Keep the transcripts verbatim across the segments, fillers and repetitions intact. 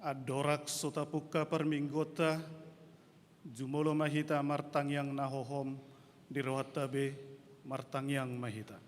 Andorang so tapungka parmingguonta, jumolo ma hita martangiang na hohom di rohanta be, martangiang ma hita.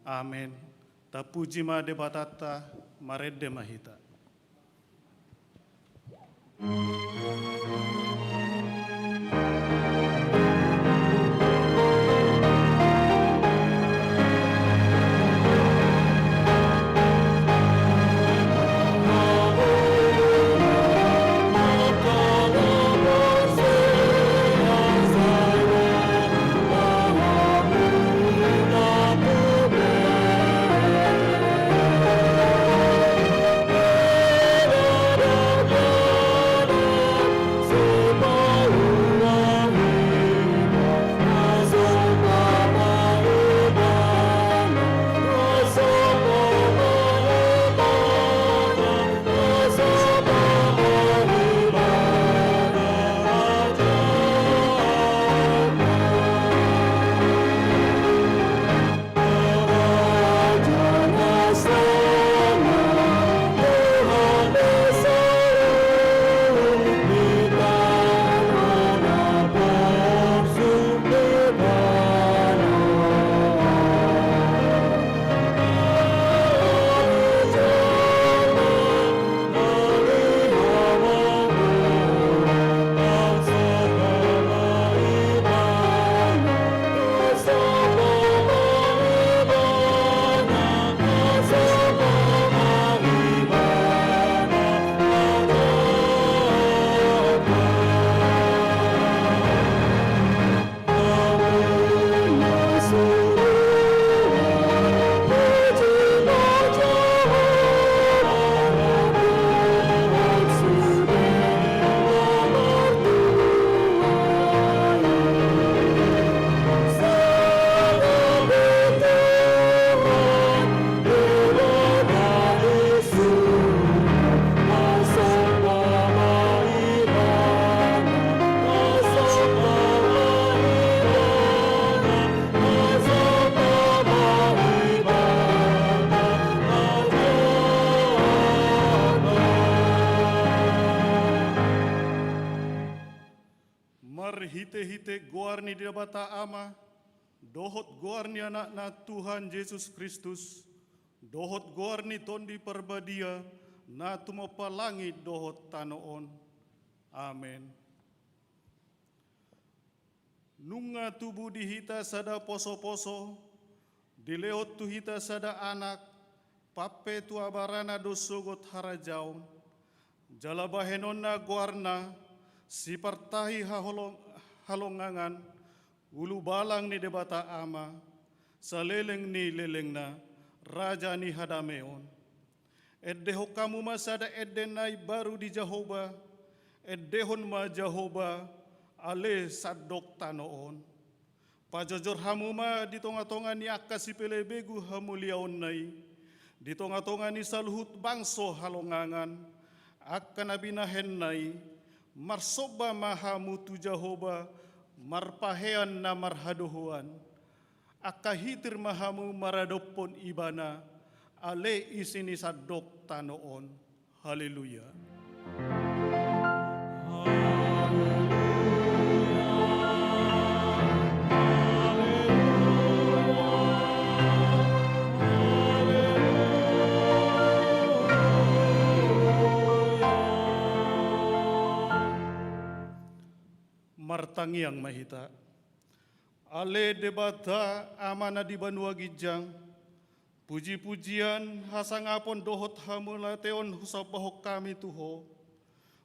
Amen. Tapuji ma Debatanta, marende ma hita. Marhitehite goar ni Debata Ama, dohot goar ni Anakna Tuhan Jesus Kristus, dohot goar ni Tondi Parbadia, na tumompa langit dohot tano on. Amen. Nunga tubu di hita sada posoposo, dilehon tu hita sada anak, pampe tu abarana do sogot harajaon, jala bahenonna goarna, sipartahi haholong-, halongangan, ulubalang ni Debata Ama, saleleng ni lelengna, raja ni hadameon. Endehon hamu ma sada ende na imbaru di Jahowa, endehon ma Jahowa, ale sandok tano on. Pajojor hamu ma di tongatonga ni angka sipelebegu hamuliaonna i, di tongatonga ni saluhut bangso halongangan, angka na binahenna i, marsomba ma hamu tu Jahowa, marpahean na marhadohoan. Angka hitir ma hamu maradophon Ibana, ale isi ni sandok tano on. Haleluya. Martangiang ma hita. Ale Debata, Ama na di banua ginjang, Puji-pujian, hasangapon dohot hamauliateon husambahon hami tu Ho,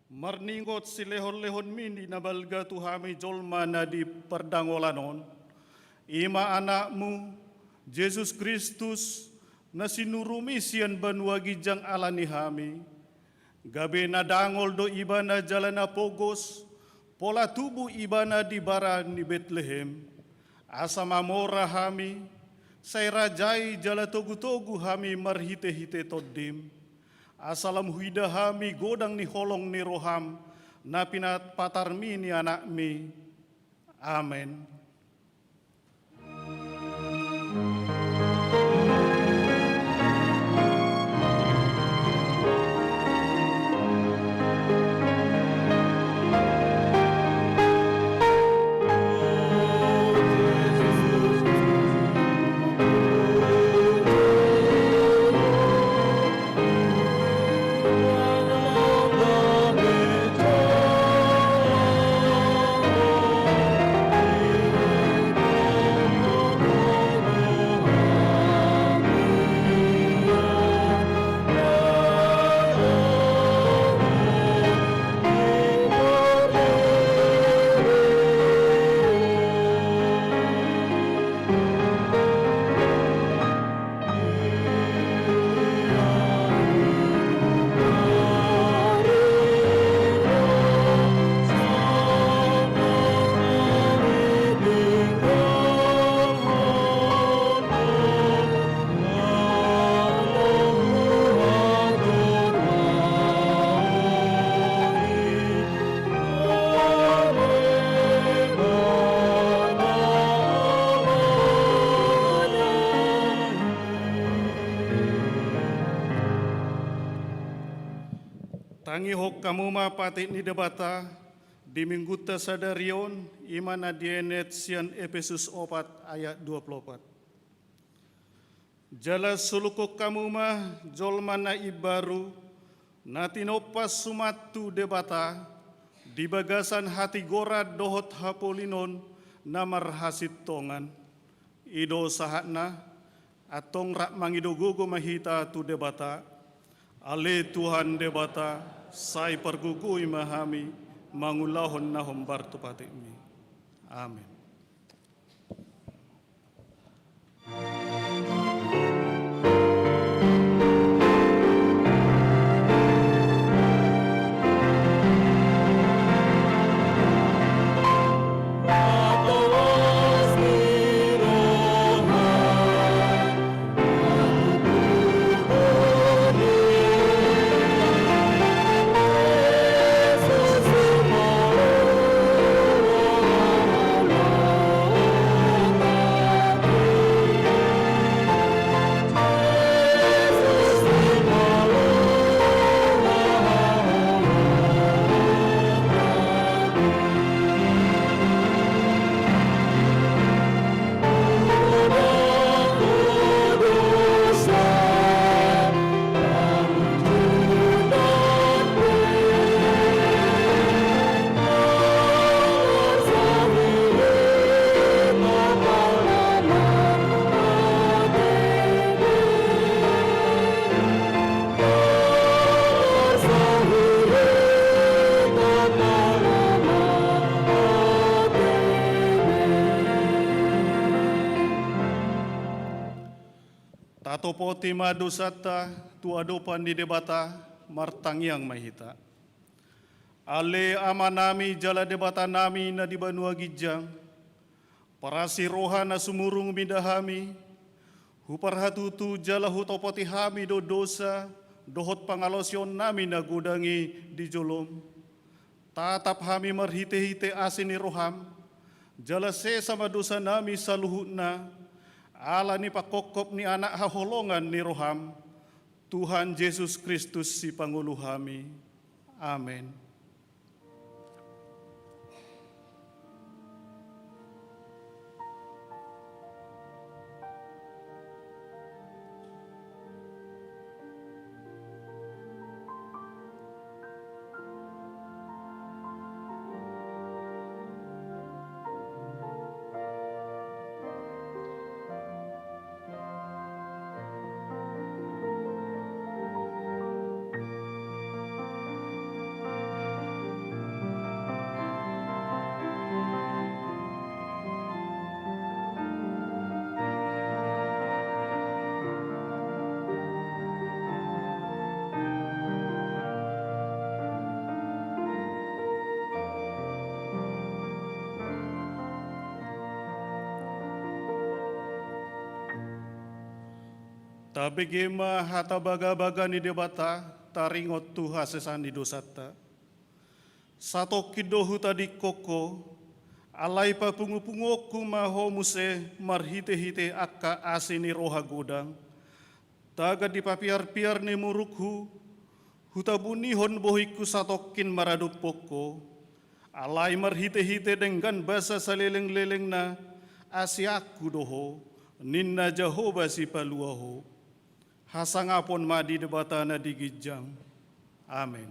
marningot silehon-lehonmi na balga tu hami jolma na di pardangolan on, i ma Anakmu, Jesus Kristus, na sinurumi sian banua ginjang ala ni hami, gabe na dangol do Ibana jala na pogos, pola tubu Ibana di bara ni Betlehem. Asa mamora hami, sai rajai jala togu-togu hami marhite-hite Tondim. Asa lam huida hami godang ni holong ni roham, na pinapatarmi ni Anakmi. Amen. Tangihon hamu ma patik ni Debata di Minggunta sadari on, i ma na dienet sian Epesus opat ayat dua pulu opat. Jala sulukhon hamu ma jolma na imbaru, na tinompas suman tu Debata, di bagasan hatigoran dohot hapolinon na marhasintongan. I do sahatna, antong rap mangido gogo ma hita tu Debata. Ale Tuhan Debata, sai pargogoi ma hami mangulahon na hombar tu patikmi. Amen. Tatopoti ma dosanta tu adopan ni Debata, martangiang ma hita. Ale Amanami jala Debatanami na di banua ginjang, parasi roha na sumurung mida hami, huparhatutu jala hutopoti hami do dosa dohot pangalaosionnami na godang i di jolom. Tatap hami marhitehite asi ni roham, jala sesa ma dosanami saluhutna, ala ni panghophop ni Anak haholongan ni roham, Tuhan Jesus Kristus Sipangolu hami. Amen. Tabege ma hata bagabaga ni Debata, taringot tu hasesaan ni dosanta. Satongkin do hutadingkon ho, alai papungupunguonku ma ho muse marhitehite angka asi ni roha godang. Tagan di papiarpiar ni murukhu, hutabunihon bohingku satongkin maradophon ho. Alai marhitehite denggan basa salelenglelengna, asianku do ho, ninna Jahowa Sipalua ho. Hasangapon ma di Debata na di ginjang. Amen.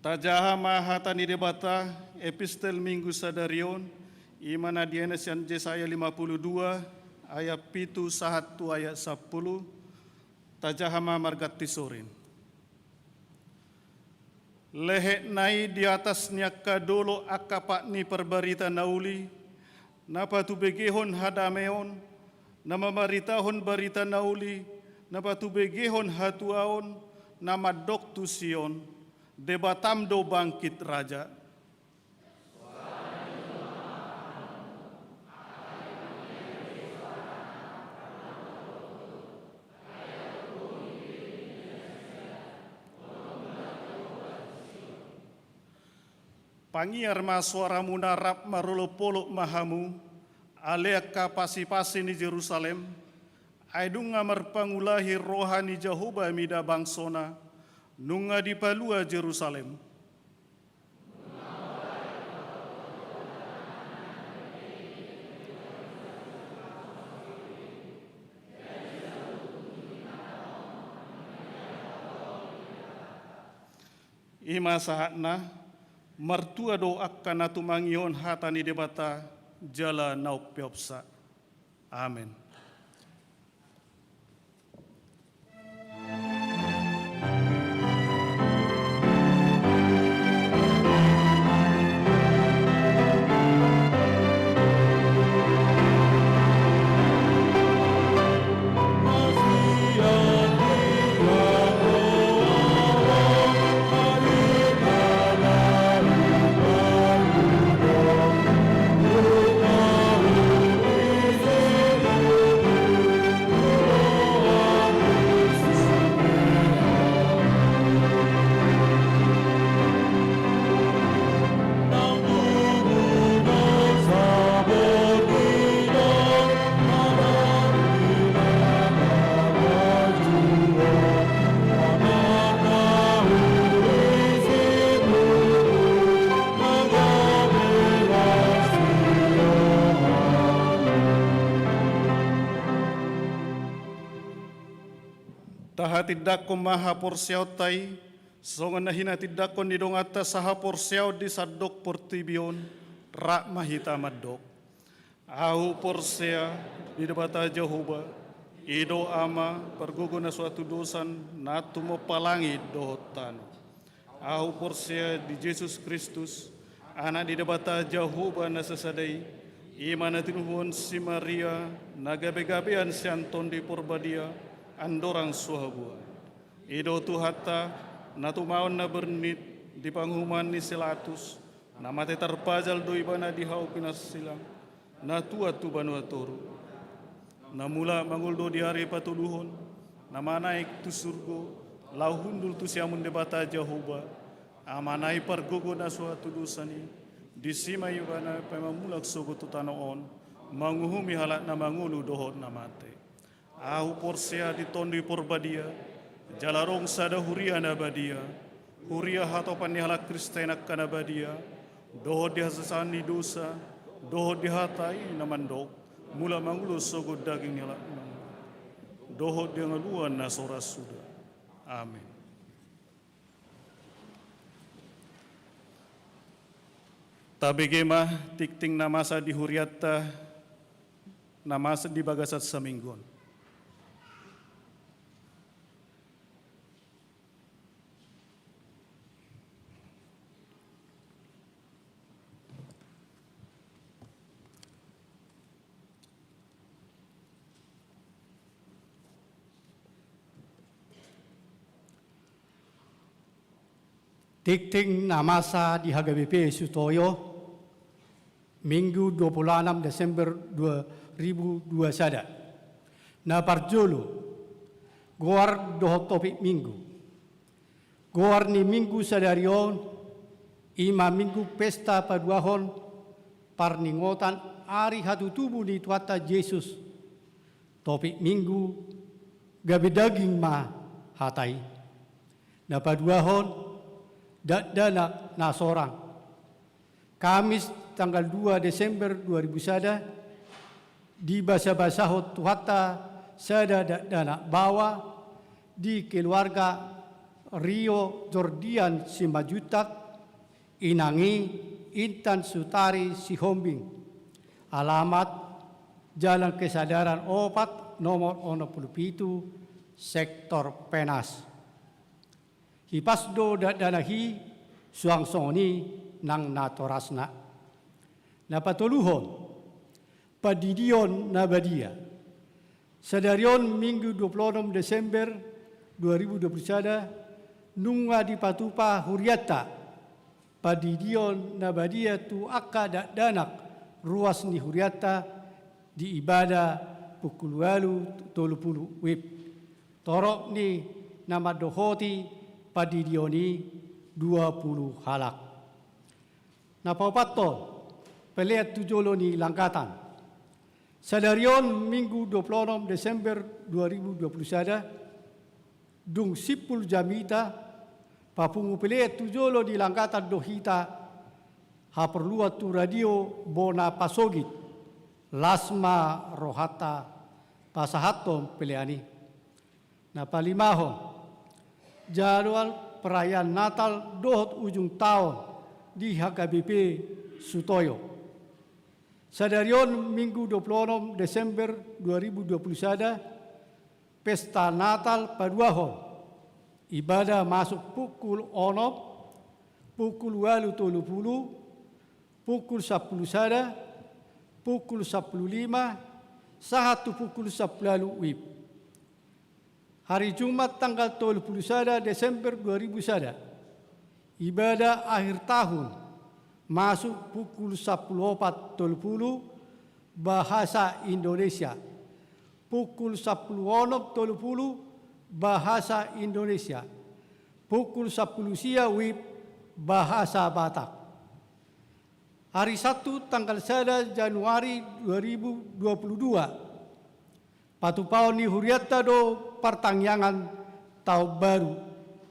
Tajaha ma hata ni Debata, epistel Minggu sadari on, i ma na dibaen sian Jesaya lima puluh dua, ayat pitu sahat tu ayat sampulu, tajaha ma marganti sorin. Lehekna i di atas ni angka dolok angka pat ni parbarita na uli, na patubegehon hadameon, na mamaritahon barita na uli, na patubegehon hatuaon, na mandok tu Sion, Debatam do bangkit raja. Pangiar ma soaramuna rap marolopolop ma hamu, ale angka pasipasi ni Jerusalem, ai nunga marpangulahi roha ni Jahowa mida bangsona, nunga dipalua Jerusalem. I ma sahatna, martua do angka na tumangihon hata ni Debata jala na umpeopsa. Amen. Tahatindangkon ma haporseaonta i Songon na hinatindangkon ni donganta sahaporseaon di sandok portibi on, rap ma hita mandok: Ahu porsea di Debata Jahowa, i do Ama pargogo na so hatudosan, na tumompa langit dohot tano. Ahu porsea di Jesus Kristus, Anak ni Debata Jahowa na sasada i, i ma na tinubuhon si Maria, na gabegabean sian Tondi Porbadia, andorang so habuan. I do Tuhanta, na tumaon na bernit di panguhuman ni si Latus, na mate tarpajal do Ibana di hau pinarsilang, na tuat tu banua toru, na mulak mangolu do di ari patoluhon, na manaek tu surgo, laho hundul tu siamun Debata Jahowa, Amanami pargogo na so hatudosan i. Disi ma Ibana pe mamulak sogot tu tano on, manguhumi halak na mangolu dohot na mate. Ahu porsea di Tondi Porbadia, jala adong sada huria na badia, huria hatopan ni halak Kristen angka na badia, dohot di hasesaan ni dosa, dohot di hata i na mandok, mulak mangolu sogot daging ni halak mangolu, dohot di hangoluan na so ra suda. Amen. Tabege ma tingting na masa di hurianta, na masa di bagasan saminggu on. Tingting na masa di H K B P Sutoyo, Minggu dua puluh enam Desember dua ribu dua puluh sada. Na parjolo, goar dohot topik Minggu. Goar ni Minggu sadari on, i ma Minggu pesta paduahon parningotan ari hatutubu ni Tuhanta Jesus. Topik Minggu, gabe daging ma hata i. Na paduahon, dakdanak na sorang. Kamis tanggal dua Desember dua ribu sada, dibasabasahon Tuhanta sada dakdanak baoa di keluarga Rio Jordian Simanjuntak, inang i Intan Sutari Sihombing. Alamat Jalan Kesadaran opat, nomor onom pulu pitu, sektor Penas. Hipas do dakdanak i, suang songon i nang natorasna. Na patoluhon, pandidion na badia. Sadari on Minggu dua puluh onom Desember dua ribu dua puluh sada, nunga dipatupa hurianta pandidion na badia tu angka dakdanak ruas ni hurianta di ibada pukul ualu tolu pulu wib. Torop ni na mandohoti pandidion i dua pulu halak. Na paopathon, pelean tu jolo ni langgatan. Sadari on Minggu dua puluh onom Desember dua ribu dua puluh sada, dung simpul jamita, papungu pelean tu jolo ni langgatan do hita haporluan tu radio bona pasogit, las ma rohanta pasahathon pelean i. Na palimahon, jadwal perayaan Natal dohot ujung taon di H K B P Sutoyo. Sadari on Minggu dua puluh onom Desember dua ribu dua puluh sada, pesta Natal paduahon. Ibada masuk pukul onom, pukul ualu tolu pulu, pukul sampulu sada, pukul sampulu lima, sahat tu pukul sampulu ualu wib. Hari Jumat tanggal tolu pulu sada Desember dua ribu sada, ibada akhir tahun, masuk pukul sampulu opat tolu pulu, bahasa Indonesia. Pukul sampulu onom tolu pulu, bahasa Indonesia. Pukul sampulu sia wib, bahasa Batak. Hari Sabtu tanggal sada Januari dua ribu dua puluh dua, patupaon ni hurianta do partangiangan taon baru,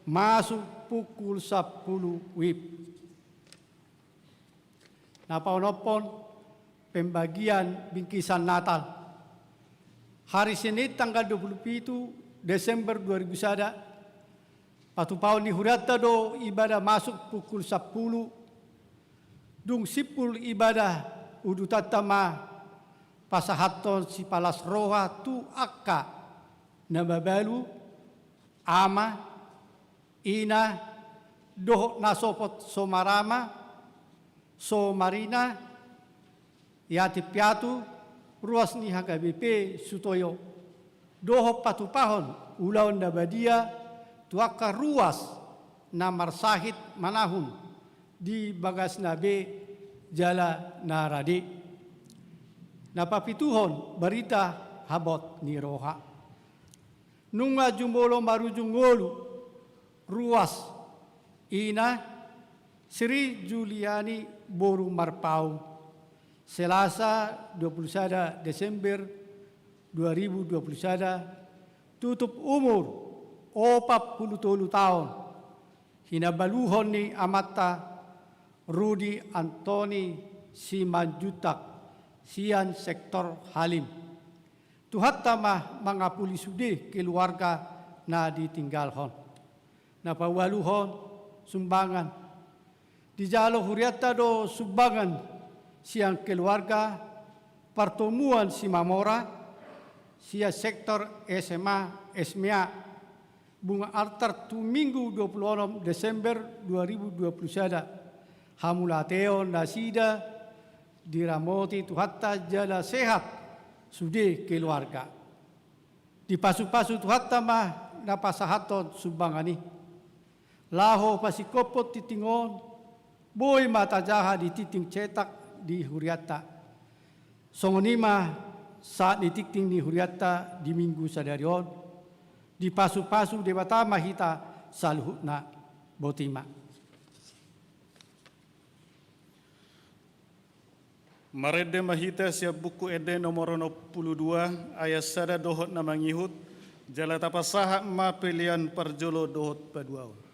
masuk pukul sampulu wib. Na paonomhon, pembagian bingkisan Natal. Hari Senin tanggal dua puluh pitu Desember dua ribu sada, Patupaon ni hurianta do ibadah masuk pukul sampulu. Dung simpul ibadah, udutanta ma pasahathon sipalas roha tu angka na mabalu, ama, ina, dohot na sopot so marama, so marina, yatim piatu, ruas ni H K B P Sutoyo, dohot patupahon ulaon na badia tu angka ruas na marsahit manahun di bagasna be jala na rade. Na papituhon, barita habot ni roha. Nunga jumolo marujung ngolu ruas ina Sri Juliani boru Marpaung, Selasa dua puluh sada Desember dua ribu dua puluh sada, tutup umur opat puluh tolu taon, hinabaluhon ni amanta Rudi Antoni Simanjuntak sian sektor Halim. Tuhanta ma mangapuli sude keluarga na ditinggalhon. Na paualuhon, sumbangan. Dijalo hurianta do sumbangan sian keluarga Partomuan Simamora, sian sektor S M A, S M A, bunga altar tu Minggu dua puluh onom Desember dua ribu dua puluh sada. Hamauliateon nasida, diramoti Tuhanta jala sehat sude keluarga. Dipasupasu Tuhanta ma na pasahathon sumbangan i. Laho pasingkophon tingting on, boi ma tajaha di tingting cetak di hurianta. Songon i ma sahat ni tingting ni hurianta di Minggu sadari on. Dipasupasu Debata ma hita saluhutna. Boti ma. Marende ma hita sian Buku Ende nomor onom puluh dua, ayat sada dohot na mangihut, jala tapasahat ma pelean parjolo dohot paduahon.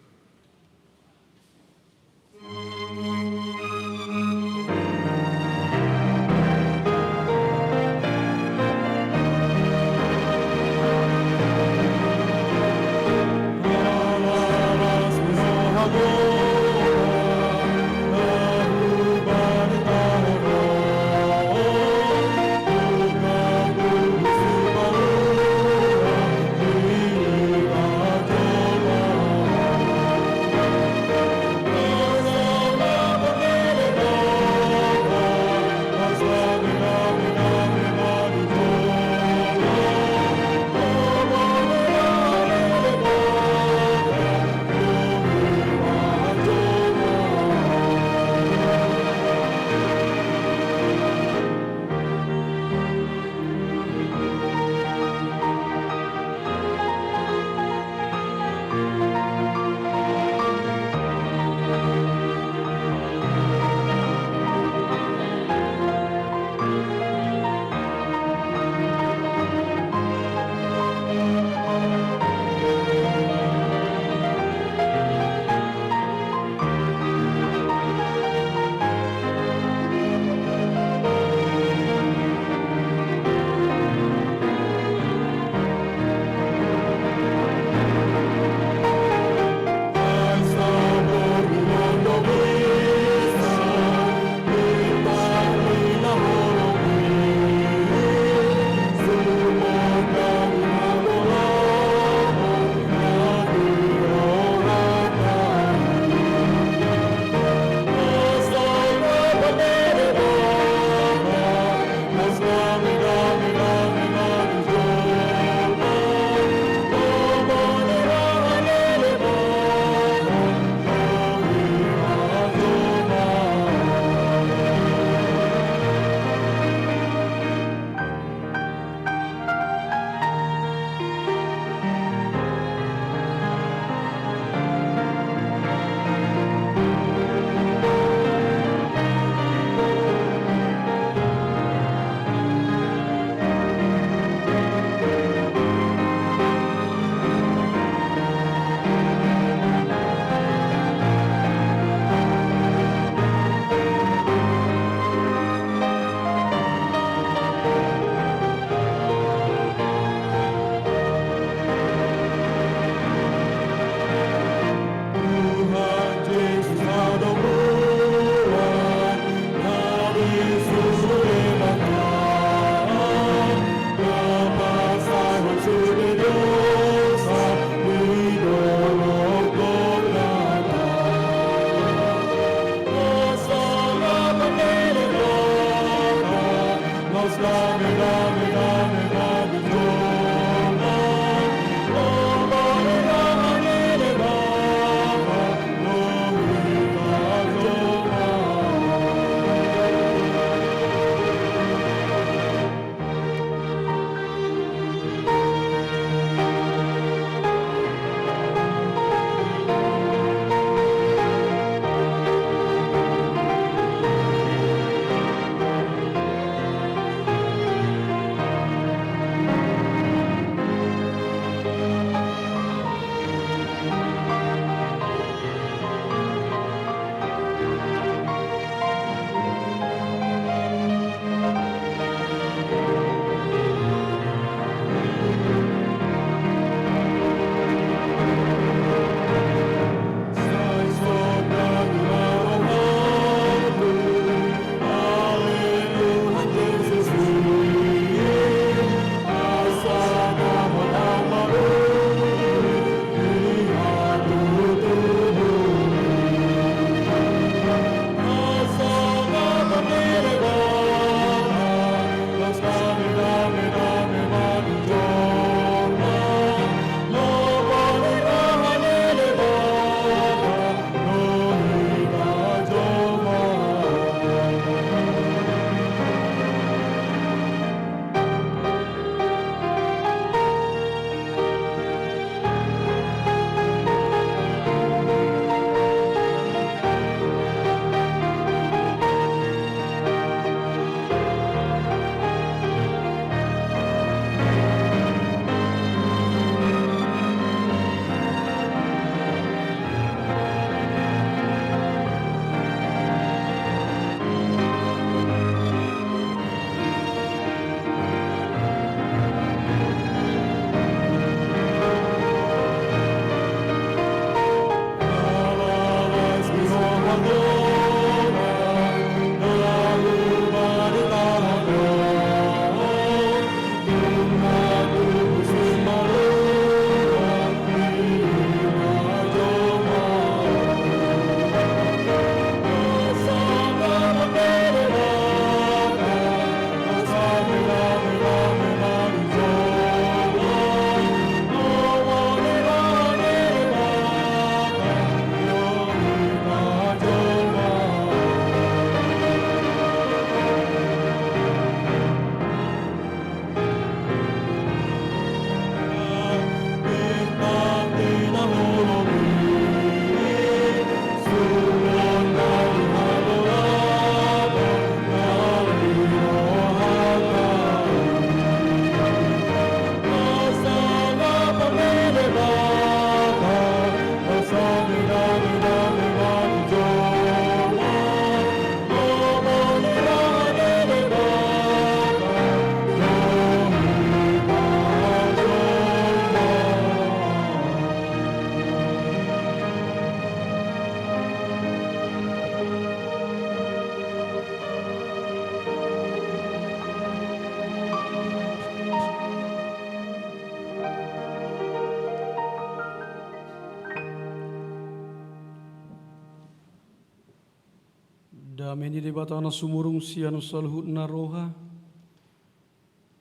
Dame ni Debata na sumurung sian saluhutna roha,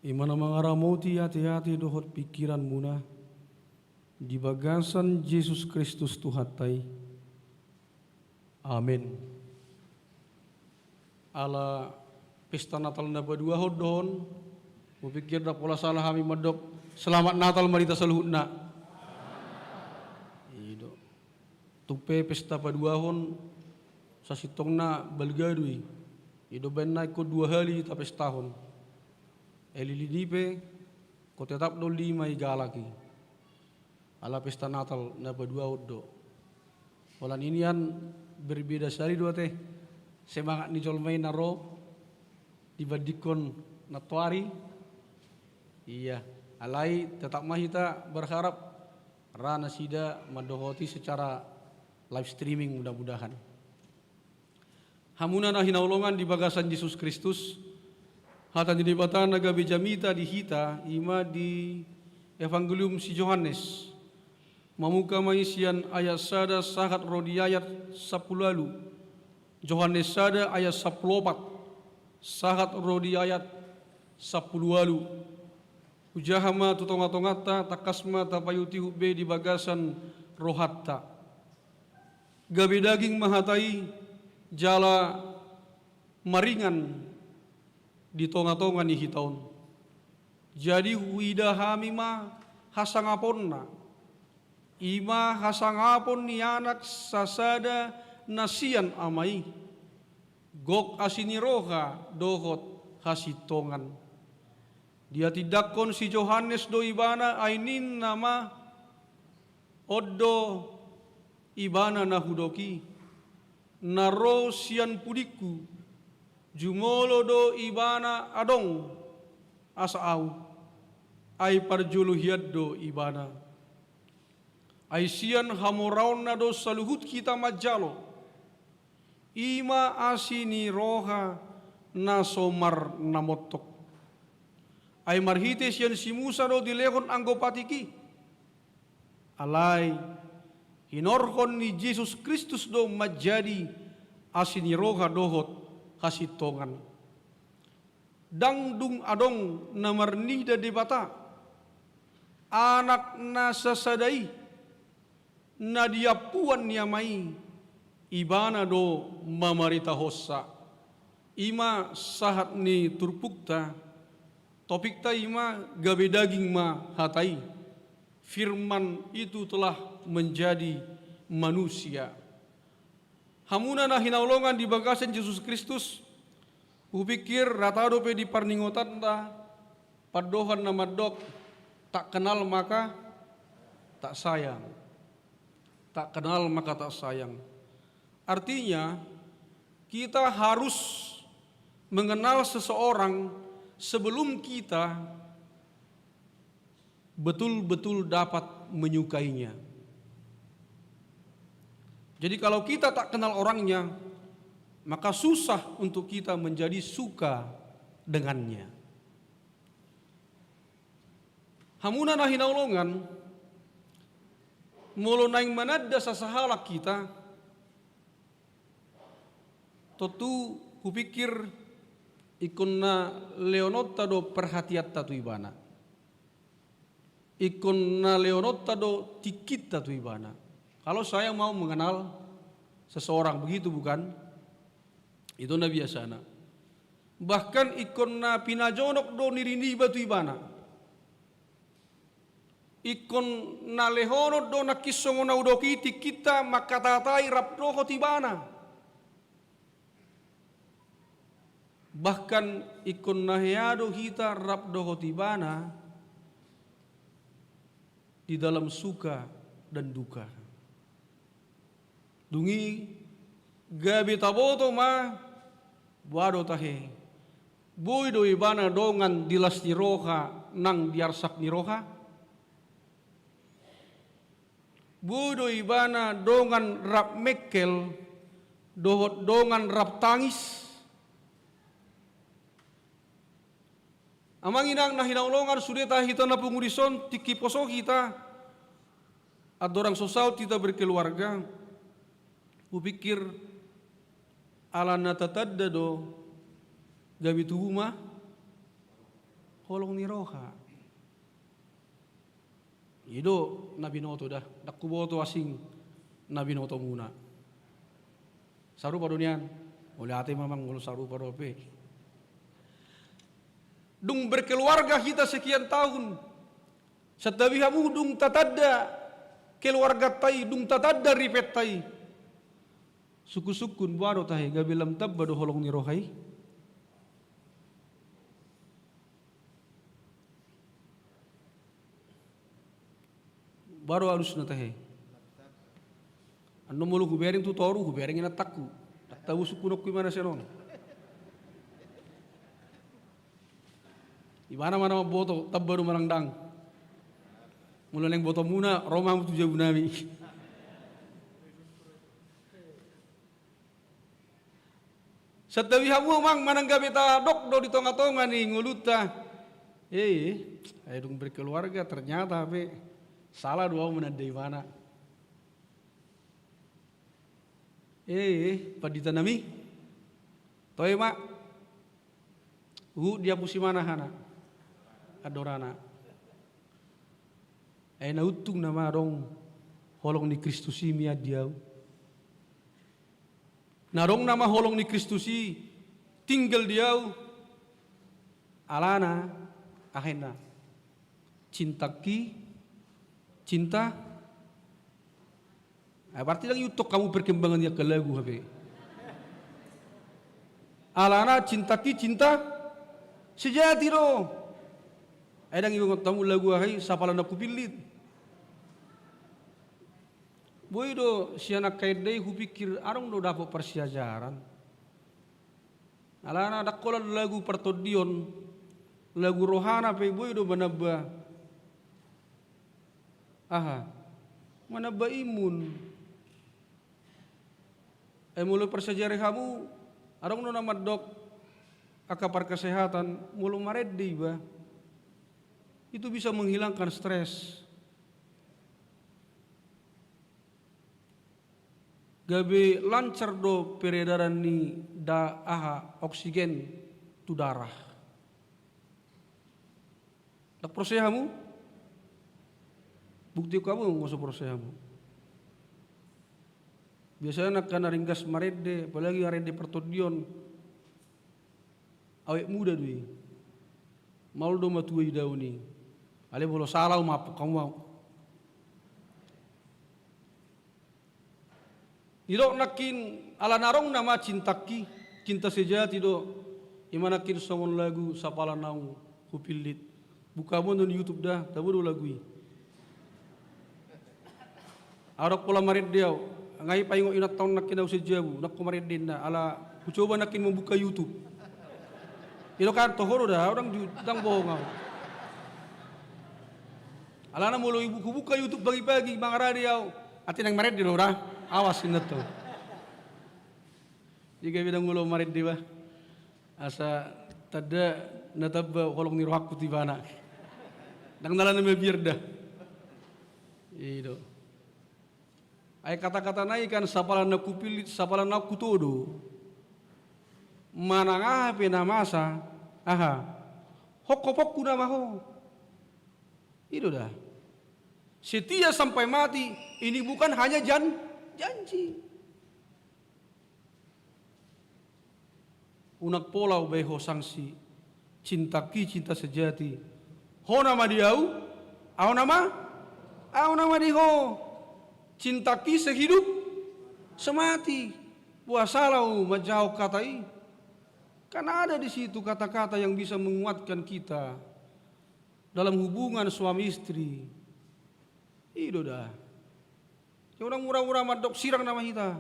i ma na mangaramoti ateate dohot pingkiranmuna di bagasan Jesus Kristus Tuhanta i. Amen. Ala pesta Natal na paduahon do on, hupingkir ndang pola sala hami mandok Selamat Natal ma di hita saluhutna. I do. Tung pe pesta paduahon sasintongna balga do i. I do umbahen na ingkon dua hali tapestahon. Eli lili pe, ingkon tetap do lima i galak i. Ala pesta Natal na paduahon do. Holan i nian berbeda sahali do ate semangat ni jolma i na ro dibandingkon nantoari. Ia, alai tetap ma hita berharap ra nasida mandohoti secara live streaming mudah-mudahan. Hamuna na hinaholongan di bagasan Jesus Kristus, hata ni Debata na gabe jamita di hita, i ma di Evangelium si Johannes. Mamuka ma i sian ayat sada sahat ro di ayat sampulu ualu. Johannes sada ayat sampulu opat sahat ro di ayat sampulu ualu. Hujaha ma tu tonga-tonganta, tangkas ma tapaihut-ihut be di bagasan rohanta. Gabe daging ma hata i, jala maringan di tonga-tonga ni hita on. Jadi huida hami ma hasangaponna, i ma hasangapon ni Anak sasada na sian Ama i, gok asi ni roha dohot hasintongan. Dihatindangkon si Johannes do Ibana, ai ninna ma, on do Ibana na hudok i, na ro sian pudingku, jumolo do Ibana adong asa ahu, ai parjolo hian do Ibana. Ai sian hamoraonna do saluhut hita manjalo, i ma asi ni roha na so marnamontok. Ai marhite sian si Musa do dilehon anggo patik i. Alai hinorhon ni Jesus Kristus do manjadi asi ni roha dohot hasintongan. Ndang dung adong na marnida Debata, Anak na sasada i, na diampuan ni Ama i, Ibana do mamaritahonsa. I ma sahat ni turpukta, topikta i ma gabe daging ma hata i. Firman itu telah menjadi manusia. Hamuna na hinaholongan di bagasan Jesus Kristus, hupingkir rata dope di parningotanta pandohan na mandok, tak kenal maka tak sayang. Tak kenal maka tak sayang. Artinya, kita harus mengenal seseorang sebelum kita betul-betul dapat menyukainya. Jadi, kalau kita tak kenal orangnya, maka susah untuk kita menjadi suka dengannya. Hamuna na hinaholongan, molo naeng mananda sasahalak hita, tontu hupingkir ingkon na lehononta do perhatianta tu ibana. Ingkon na lehononta do tingkinta tu ibana. Kalau saya mau mengenal seseorang, begitu bukan? Itu na biasana. Bahkan ingkon na pinajonok do niriniba tu ibana. Ingkon na lehonon do nangkin songon na hudok i tingkinta mangkatatai rap dohot ibana. Bahkan ingkon na hea do hita rap dohot ibana di dalam suka dan duka. Dung i gabe taboto ma, boha do tahe, boi do ibana dongan di las ni roha nang di arsak ni roha? Boi do ibana dongan rap mengkel dohot dongan rap tangis? Amang inang na hinaholongan, sude tahe hita na pungu dison, tingki poso hita, andorang so saut hita berkeluarga, hupingkir Ala na tatanda do gabe tubu ma holong ni roha. I do na binoto da, ndang huboto asing na binotomuna. Sarupa do nian, mauliate ma amang molo sarupa dope. Dung berkeluarga hita sekian tahun, santabi hamu dung tatanda keluarganta i, dung tatanda ripenta i. Sungkun-sungkun boha do tahe, gabe lam tamba do holong ni roha i? Boha do alusna tahe? Annon molo hubereng tu toru, hubereng inantangku. Ndang tabo sungkunonku ibana sian on. Ibana ma na mamboto, tamba do manang ndang. Molo naeng botomuna, ro ma hamu tu jabu nami. Santabi hamu amang, manang gabe tadok do di tonga-tonga ni ngolunta. Eh, eh, ai dung berkeluarga ternyata hape sala do au mananda ibana. Eh, eh, pandita nami. Toe ma. Huhut diapusi ma na hana. Andorana. Ai na untung nama adong holong ni Kristus i mian di au. Na adong nama holong ni Kristus i tinggal di au, alana, aha inna, cintangki cinta. Ah, berarti ndang iuntong hamu perkembangan ni angka lagu hape. Alana cintangki cinta sejati do. Ai ndang iuntong hamu lagu aha i, Sapala na hupillit. Boi do sian angka ende i hupikir adong do dapot parsiajaran. Alana ndang holan lagu partondion, lagu rohana pe boi do manamba. Aha? Manamba imun. Ai molo parsiajar hamu, adong do na mandok angka parkesehatan, molo marende iba, itu bisa menghilangkan stres. Gabe lancar do peredaran ni da-, aha, oksigen tu darah. Ndang porsea hamu? Bukti hamu anggo so porsea hamu. Biasana angka na ringgas marende, apalagi marende partondion, awet muda do i. Maol do matua idaon i. Alai molo sala, umaaphon hamu au. Didok nangkin, ala na adong nama cintangki, cinta sejati do. Ima nangkin songon lagu Sapala naung hupillit. Buka hamu annon YouTube da, tabo do lagu i. Adong pola marende au, nga i paingot inanta on nangkin au sian jabu, nangkin marende inna, ala hucoba nangkin membuka YouTube. Ido kan toho do da, au ndang ju-, ndang bohong au. Alana molo ibu-, hubuka YouTube pagi-pagi, mangarade au, ate naeng marende do da, awas inanta on. Jadi gabe ndang olo marende ba. Asa tanda na tamba holong ni rohangku tu ibana. Ndang na ala na mabiar da. I do. Ai kata-kata na i kan, Sapala na hupillit, Sapala na hutodo. Manang aha pe na masa, aha, hongkoponku nama ho. I do da. Setia sampai mati, ini bukan hanya jan-, janji. Unang pola hubahen ho sanksi, cintangki cinta sejati. Ho nama di au, au nama, au nama di ho. Cintangki sehidup semati. Boasa laho manjahahon hata i? Kan ada di situ kata-kata yang bisa menguatkan kita dalam hubungan suami istri. I do da. Unang mura-mura mandok sirang nama hita.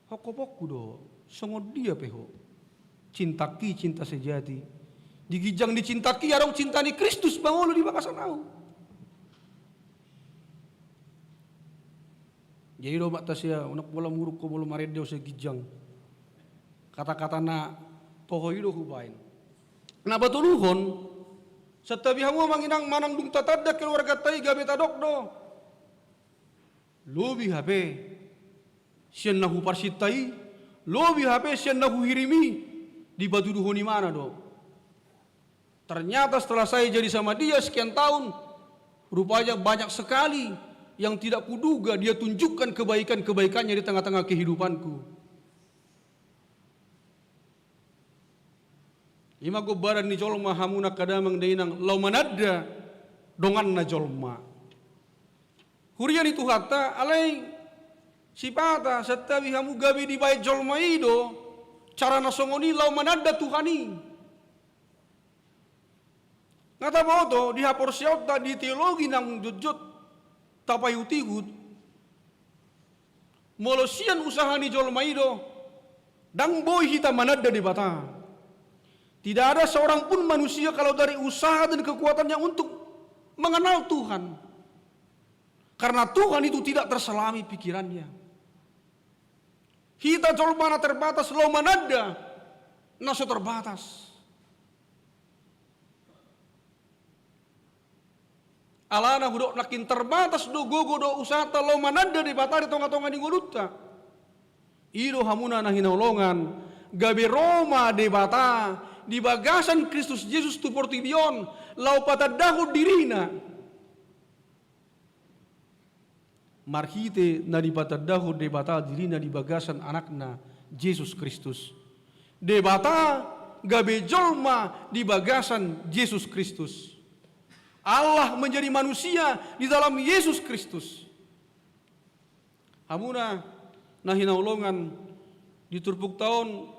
Hongkoponku do, songon dia pe ho. Cintangki cinta sejati. Di ginjang ni cintangki adong cinta ni Kristus mangolu di bagasan au. Jadi do ma tasia, unang pola muruk ho molo marende ho sian ginjang. Kata-kata na toho i do hubahen. Na patoluhon, santabi hamu amang inang, manang dung tatanda keluarganta i gabe tadok do. Lobi hape Sian na huparsinta i, lobi hape sian na huhirim i, dipatuduhon imana do. Ternyata setelah saya jadi sama dia sekian tahun, rupanya banyak sekali yang tidak kuduga dia tunjukkan kebaikan-kebaikannya di tengah-tengah kehidupanku. Ima gombaran ni jolma, hamu angka damang dainang, laho mananda donganna jolma. Huria ni Tuhanta, alai sipata santabi hamu, gabe dibaen jolma i do cara na songon i laho mananda Tuhan i. Nga taboto di haporseaonta, di teologi naung jotjot tapaihut-ihut, molo sian usaha ni jolma i do, ndang boi hita mananda Debata. Tidak ada seorang pun manusia kalau dari usaha dan kekuatannya untuk mengenal Tuhan. Karena Tuhan itu tidak terselami pikirannya. Hita jolma na terbatas laho mananda na so terbatas. Alana hudok nangkin terbatas do gogo dohot usahanta laho mananda Debata di tonga-tonga ni ngolunta. I do hamuna na hinaholongan, gabe ro ma Debata di bagasan Kristus Jesus tu portibi on, laho patandahon dirina. Marhite na dipatandahon Debata dirina di bagasan Anakna Jesus Kristus. Debata gabe jolma di bagasan Jesus Kristus. Allah menjadi manusia di dalam Yesus Kristus. Hamuna na hinaholongan, di turpukta on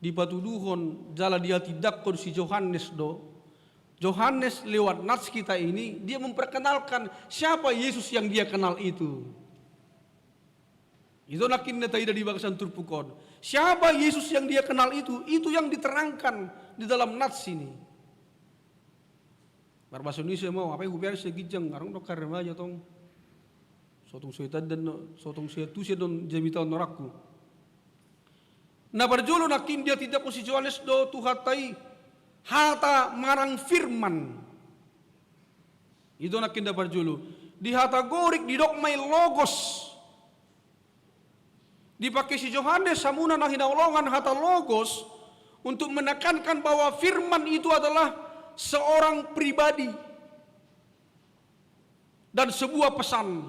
dipatuduhon jala dihatindangkon si Johannes do. Johannes lewat nats kita ini, dia memperkenalkan siapa Yesus yang dia kenal itu. Itu nangkin na taida di bagasan turpuk on. Siapa Yesus yang dia kenal itu, itu yang diterangkan di dalam nats ini. Marbaso Indonesia ma, ape hubear sian ginjang, adong do angka remaja tong. So tung so itandan, so tung so iantusi do jamita on, norangku. Na parjolo nangkin dihatindangkon si Johannes do Tuhanta i, hata manang firman. I do nangkin na parjolo. Di hata Gorik didok ma i logos. Dipake si Johannes, hamuna na hinaholongan, hata logos untuk menekankan bahwa firman itu adalah seorang pribadi dan sebuah pesan.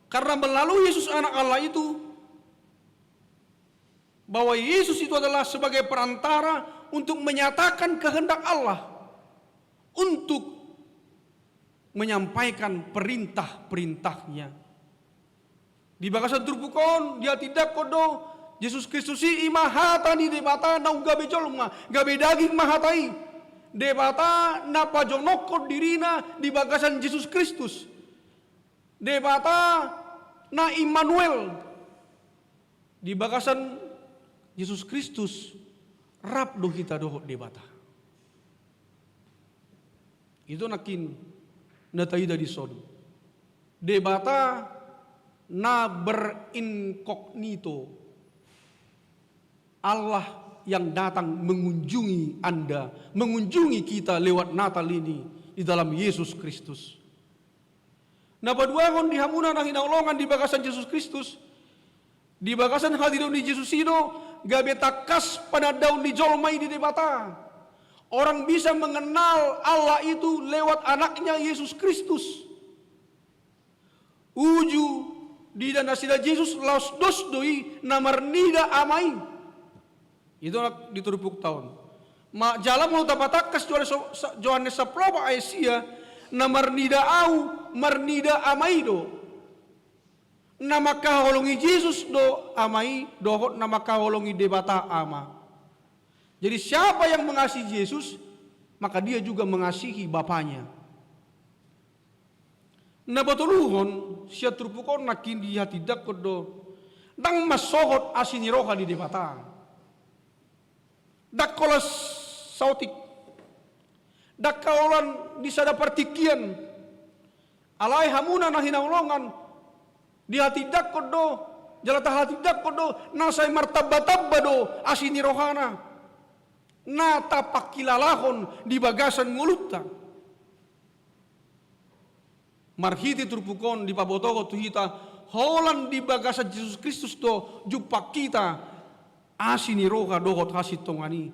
Karena melalui Yesus Anak Allah itu, bahwa Yesus itu adalah sebagai perantara untuk menyatakan kehendak Allah, untuk menyampaikan perintah-perintahnya. Di bagasan turpuk on dihatindangkon do, Jesus Kristus i ima hata ni Debata naung gabe jolma, gabe daging ma hata i. Debata na pajonokhon dirina di bagasan Jesus Kristus. Debata na Immanuel. Di bagasan Jesus Kristus rap do hita dohot Debata. I do nangkin na taida dison. Debata na berinkognito. Allah yang datang mengunjungi Anda, mengunjungi kita lewat Natal ini di dalam Yesus Kristus. Na paduahon, di hamuna na hinaholongan, di bagasan Jesus Kristus, di bagasan hadiron ni Jesus i do gabe tangkas panandaon ni jolma i di Debata. Orang bisa mengenal Allah itu lewat Anaknya Yesus Kristus. Uju diida nasida Jesus laos dos do i na marnida Ama i. I do na di turpukta on. Ma jala molo tapatangkas Johannes so-, sa-, Johannes sampulu opat ayat sia, na marnida Ahu, marnida Ama i do. Na mangkaholongi Jesus do Ama i, dohot na mangkaholongi Debata Ama. Jadi siapa yang mengasihi Jesus, maka dia juga mengasihi Bapanya. Na patoluhon, sian turpuk on nangkin dihatindangkon do, ndang mansohot asi ni roha ni Debata. Ndang holan saotik. Ndang holan di sada partingkian. Alai hamuna na hinaholongan, dihatindangkon do, jala tahatindangkon do, na sai martambatamba do asi ni rohana. Na tapangkilalahon di bagasan ngolunta. Marhite turpuk on dipabotohon tu hita, holan di bagasan Jesus Kristus do jumpang hita asi ni roha dohot hasintongan i.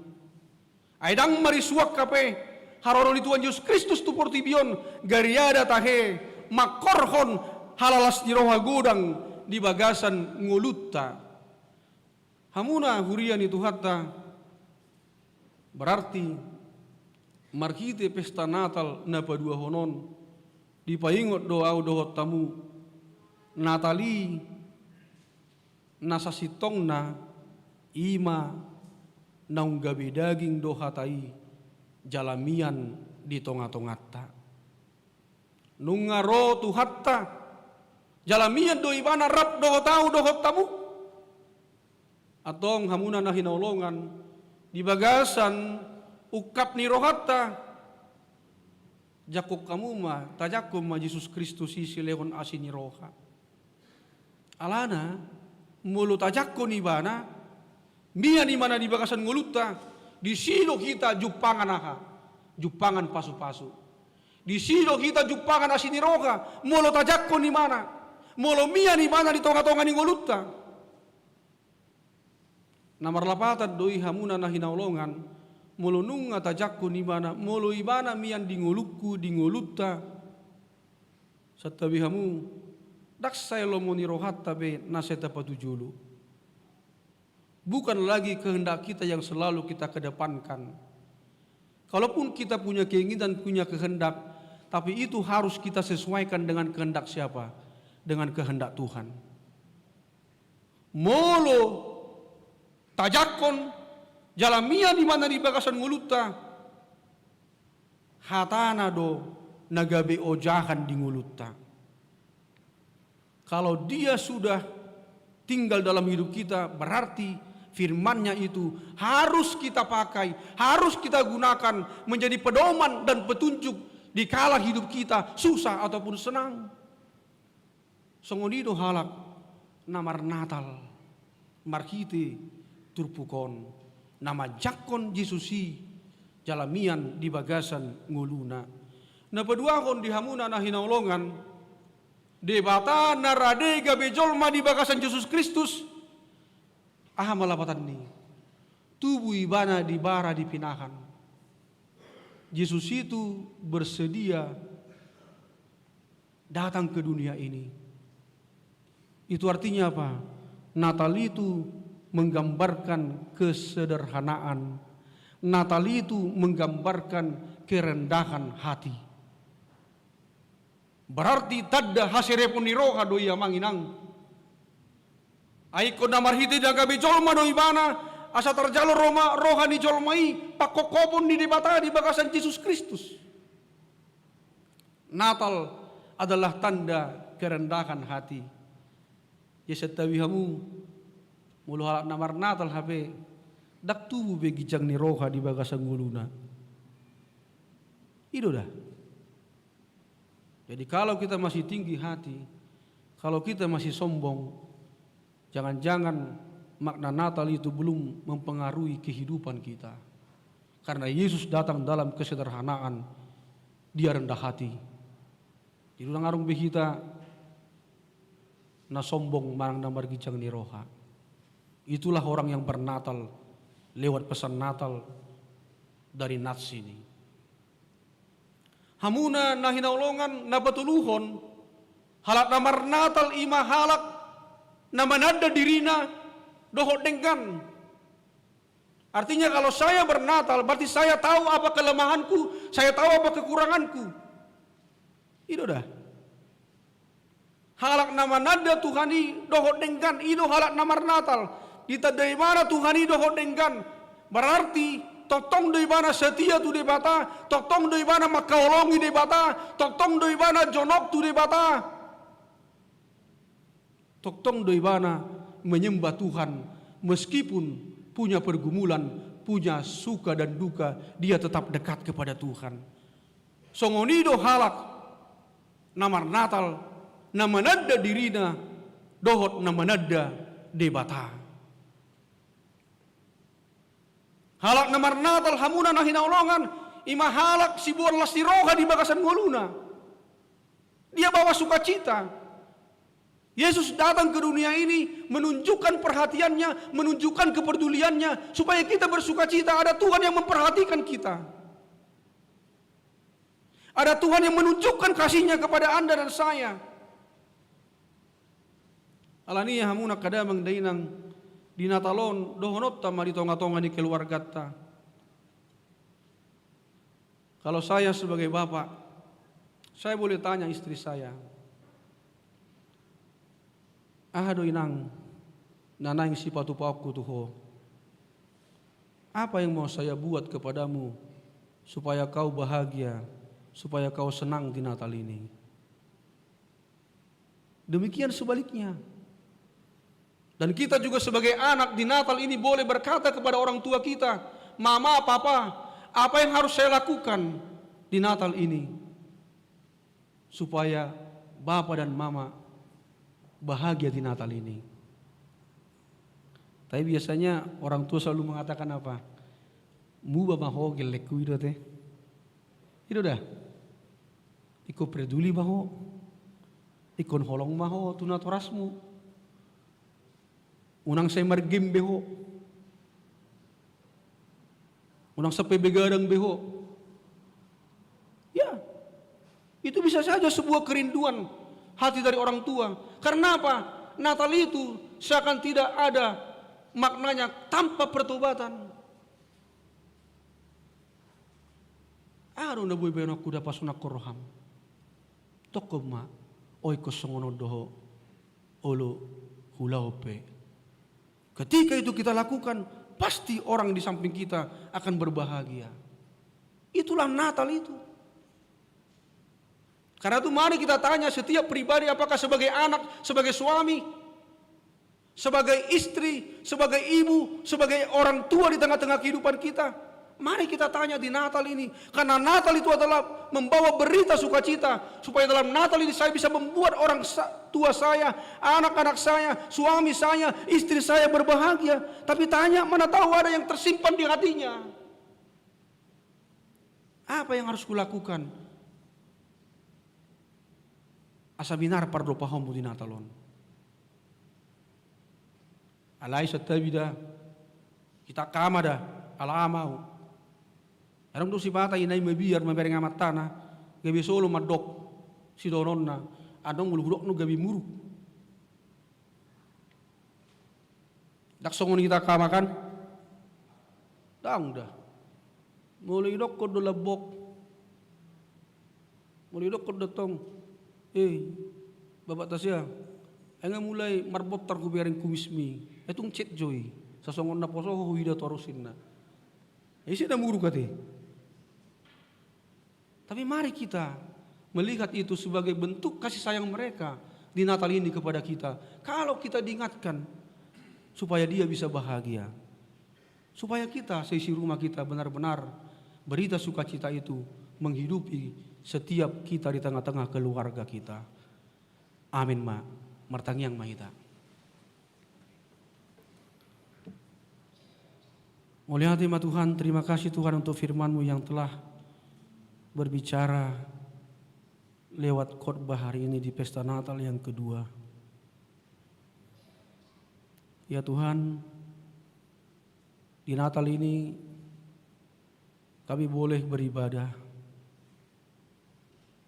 Ai ndang marisuang hape haroro ni Tuhan Jesus Kristus tu portibi on, gariada tahe mangkorhon halalas ni roha godang di bagasan ngolunta. Hamuna huria ni Tuhanta, berarti marhite pesta Natal na paduahon on, dipaingot do ahu dohot hamu, Natal i na sasintongna i ma naung gabe daging do hata i jala mian di tongatonganta. Nunga ro Tuhanta, jala mian do Ibana rap dohot ahu dohot hamu. Antong hamuna na hinaholongan, di bagasan ungkap ni rohanta, jangkon hamu ma, tajangkon ma Jesus Kristus i silehon asi ni roha. Alana, molo tajangkon Ibana, mian Ibana di bagasan ngolunta, disi do hita jumpangan aha? Jumpangan pasupasu. Disi do hita jumpangan asi ni roha, molo tajangkon Ibana, molo mian Ibana di tongatonga ni ngolunta. Na marlapatan do i hamuna na hinaholongan, molo nunga tajangkon Ibana, molo Ibana mian di ngolungku, di ngolunta. Santabi hamu, ndang sai lomo ni rohanta be na sai tapatujolo. Bukan lagi kehendak kita yang selalu kita kedepankan. Kalaupun kita punya keinginan, punya kehendak, tapi itu harus kita sesuaikan dengan kehendak siapa? Dengan kehendak Tuhan. Molo tajangkon jala mian Ibana di bagasan ngolunta, hatana do na gabe ojahan di ngolunta. Kalau Dia sudah tinggal dalam hidup kita, berarti firman-Nya itu harus kita pakai, harus kita gunakan menjadi pedoman dan petunjuk di kala hidup kita susah ataupun senang. Songon i do halak na marnatal marhite turpuk on, na manjangkon Jesus i jala mian di bagasan ngoluna. Na paduahon di hamuna na hinaholongan, Debata na rade gabe jolma di bagasan Jesus Kristus. Aha ma lapatanni? Tubu Ibana di bara di pinahan. Jesus itu bersedia datang ke dunia ini. Itu artinya apa? Natal itu menggambarkan kesederhanaan. Natal itu menggambarkan kerendahan hati. Berarti tanda haserepon ni roha do i, amang inang. Ai ingkon na marhite na gabe jolma do Ibana, asa tarjalo roha ni jolma i pangkophopon ni Debata di bagasan Jesus Kristus. Natal adalah tanda kerendahan hati. Ia santabi hamu, molo halak na marnatal hape, ndang tubu be ginjang ni roha di bagasan ngoluna. I do da. Jadi kalau kita masih tinggi hati, kalau kita masih sombong, jangan-jangan makna Natal itu belum mempengaruhi kehidupan kita. Karena Yesus datang dalam kesederhanaan, Dia rendah hati. Jadi unang adong be hita na sombong manang na marginjang ni roha. Itulah orang yang bernatal lewat pesan Natal dari Nats ini. Hamuna na hinaholongan, na patoluhon, halak na marnatal i ma halak na mananda dirina dohot denggan. Artinya, kalau saya bernatal, berarti saya tahu apa kelemahanku, saya tahu apa kekuranganku. I do da. Halak na mananda Tuhan i dohot denggan, i do halak na marnatal. Ditanda Ibana Tuhan i dohot denggan. Berarti tongtong do ibana setia tu Debata, tongtong do ibana mangkaholongi Debata, tongtong do ibana jonok tu Debata. Tongtong do ibana menyembah Tuhan, meskipun punya pergumulan, punya suka dan duka, dia tetap dekat kepada Tuhan. Songon i do halak na marnatal, na mananda dirina dohot na mananda Debata. Halak na marnatal, hamuna na hinaholongan, i ma halak siboan las ni roha di bagasan ngoluna. Dia bawa sukacita. Yesus datang ke dunia ini menunjukkan perhatiannya, menunjukkan kepeduliannya, supaya kita bersukacita. Ada Tuhan yang memperhatikan kita. Ada Tuhan yang menunjukkan kasihnya kepada Anda dan saya. Alani i, hamu angka damang dainang, di Natal on dohononta ma di tonga-tonga ni keluarganta. Kalau saya sebagai bapak, saya boleh tanya istri saya, "Aha do, Inang, na naeng sipatupaonku tu ho? Apa yang mau saya buat kepadamu supaya kau bahagia, supaya kau senang di Natal ini?" Demikian sebaliknya. Dan kita juga sebagai anak di Natal ini boleh berkata kepada orang tua kita, "Mama, Papa, apa yang harus saya lakukan di Natal ini supaya Bapa dan Mama bahagia di Natal ini?" Tapi biasanya orang tua selalu mengatakan apa? "Muba ma ho, gellengku i do ate." I do da? Ingkon peduli ma ho. Ingkon holong ma ho tu natorasmu. Unang sai margame be ho. Unang sampe begadang be ho. Ya, itu bisa saja sebuah kerinduan hati dari orang tua. Karena apa? Natal itu seakan tidak ada maknanya tanpa pertobatan. Aha do na boi baenonku da pasonangkon roham? Tongkon ma, o, ingkon songon on do ho, olo, huulaon pe. Ketika itu kita lakukan, pasti orang di samping kita akan berbahagia. Itulah Natal itu. Karena itu, mari kita tanya setiap pribadi, apakah sebagai anak, sebagai suami, sebagai istri, sebagai ibu, sebagai orang tua di tengah-tengah kehidupan kita, mari kita tanya di Natal ini. Karena Natal itu adalah membawa berita sukacita, supaya dalam Natal ini saya bisa membuat orang sa-, tua saya, anak-anak saya, suami saya, istri saya berbahagia. Tapi tanya, mana tahu ada yang tersimpan di hatinya. Apa yang harus kulakukan asa minar pardopahonmu di Natal on? Alai santabi da, hita angka ama da, ala ama ahu. Adong do sipata, ina i mabiar mamereng amantana, gabe solo mandok sidohononna, adong molo hudok do gabe muruk. Ndang songon hita angka ama kan? Ndang da. Molo idokkon do lambok, molo idokkon do tong, "Eh, Bapak Tasya, ai nga mulai marbontar hubereng kumismi." Ai tung cet jo i. Sasongon na poso ho huida torus inna. Ai ise na muruk ate. Tapi mari kita melihat itu sebagai bentuk kasih sayang mereka di Natal ini kepada kita. Kalau kita diingatkan, supaya dia bisa bahagia. Supaya kita, seisi rumah kita, benar-benar berita sukacita itu menghidupi setiap kita di tengah-tengah keluarga kita. Amin ma. Martangiang ma hita. Mauliate ma Tuhan, terima kasih Tuhan untuk firman-Mu yang telah berbicara lewat khotbah hari ini di pesta Natal yang kedua. Ya Tuhan, di Natal ini kami boleh beribadah.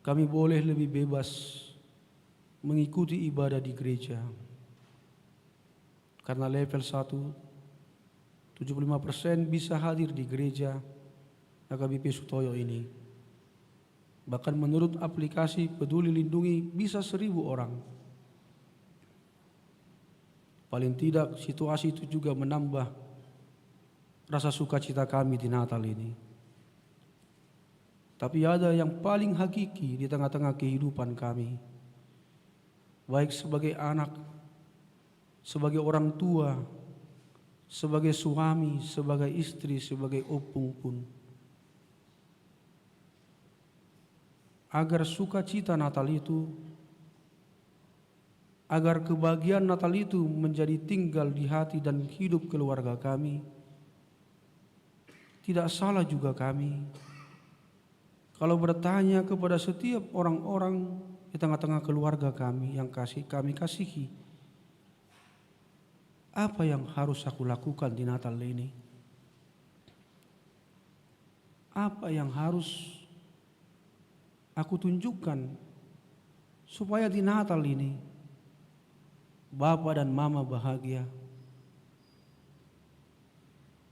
Kami boleh lebih bebas mengikuti ibadah di gereja. Karena level satu, tujuh puluh lima persen bisa hadir di gereja H K B P Sutoyo ini. Bahkan menurut aplikasi Peduli Lindungi bisa seribu orang. Paling tidak, situasi itu juga menambah rasa sukacita kami di Natal ini. Tapi ada yang paling hakiki di tengah-tengah kehidupan kami, baik sebagai anak, sebagai orang tua, sebagai suami, sebagai istri, sebagai ompung pun. Agar sukacita Natal itu, agar kebahagiaan Natal itu menjadi tinggal di hati dan hidup keluarga kami, tidak salah juga kami kalau bertanya kepada setiap orang-orang di tengah-tengah keluarga kami yang kasih, kami kasihi. Apa yang harus aku lakukan di Natal ini? Apa yang harus aku tunjukkan supaya di Natal ini Bapa dan Mama bahagia?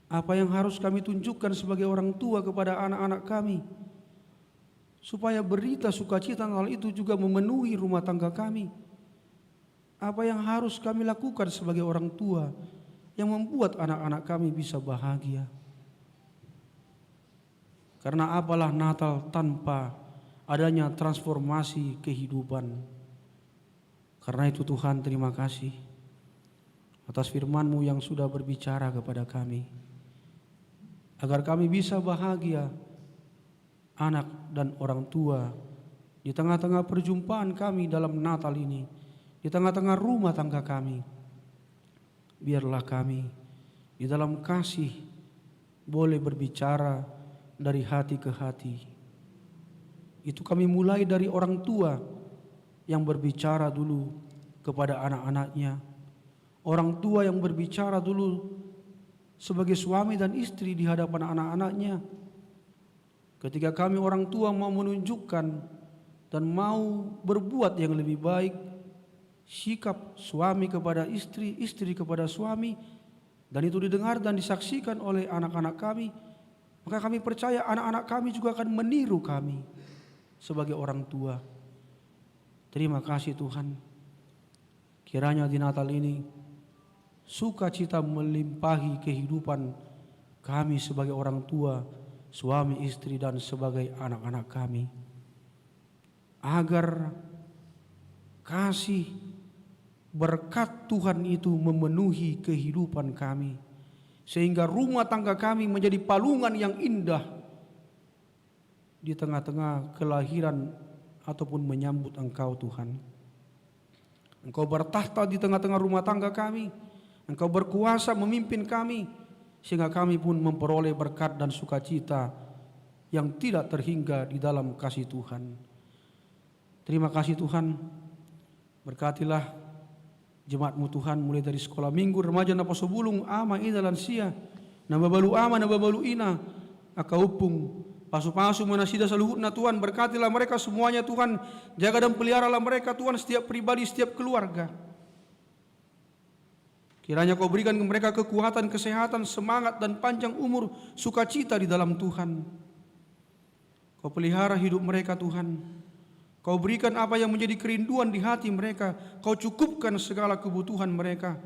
Apa yang harus kami tunjukkan sebagai orang tua kepada anak-anak kami, supaya berita sukacita Natal itu juga memenuhi rumah tangga kami? Apa yang harus kami lakukan sebagai orang tua yang membuat anak-anak kami bisa bahagia? Karena apalah Natal tanpa adanya transformasi kehidupan? Karena itu, Tuhan, terima kasih atas firman-Mu yang sudah berbicara kepada kami, agar kami bisa bahagia, anak dan orang tua, di tengah-tengah perjumpaan kami dalam Natal ini, di tengah-tengah rumah tangga kami. Biarlah kami di dalam kasih boleh berbicara dari hati ke hati. Itu kami mulai dari orang tua yang berbicara dulu kepada anak-anaknya, orang tua yang berbicara dulu sebagai suami dan istri di hadapan anak-anaknya. Ketika kami orang tua mau menunjukkan dan mau berbuat yang lebih baik, sikap suami kepada istri, istri kepada suami, dan itu didengar dan disaksikan oleh anak-anak kami, maka kami percaya anak-anak kami juga akan meniru kami sebagai orang tua. Terima kasih, Tuhan. Kiranya di Natal ini, sukacita melimpahi kehidupan kami sebagai orang tua, suami istri, dan sebagai anak-anak kami. Agar kasih, berkat Tuhan itu memenuhi kehidupan kami, sehingga rumah tangga kami menjadi palungan yang indah di tengah-tengah kelahiran ataupun menyambut Engkau, Tuhan. Engkau bertakhta di tengah-tengah rumah tangga kami, Engkau berkuasa memimpin kami, sehingga kami pun memperoleh berkat dan sukacita yang tidak terhingga di dalam kasih Tuhan. Terima kasih, Tuhan. Berkatilah jemaat-Mu, Tuhan, mulai dari sekolah minggu, remaja, naposobulung, ama, ina, lansia, na mabalu ama, na mabalu ina, angka ompung. Pasu-pasu ma nasida saluhutna, Tuhan. Berkatilah mereka semuanya, Tuhan. Jaga dan peliharalah mereka, Tuhan, setiap pribadi, setiap keluarga. Kiranya Kau berikan mereka kekuatan, kesehatan, semangat, dan panjang umur, sukacita di dalam Tuhan. Kau pelihara hidup mereka, Tuhan. Kau berikan apa yang menjadi kerinduan di hati mereka. Kau cukupkan segala kebutuhan mereka.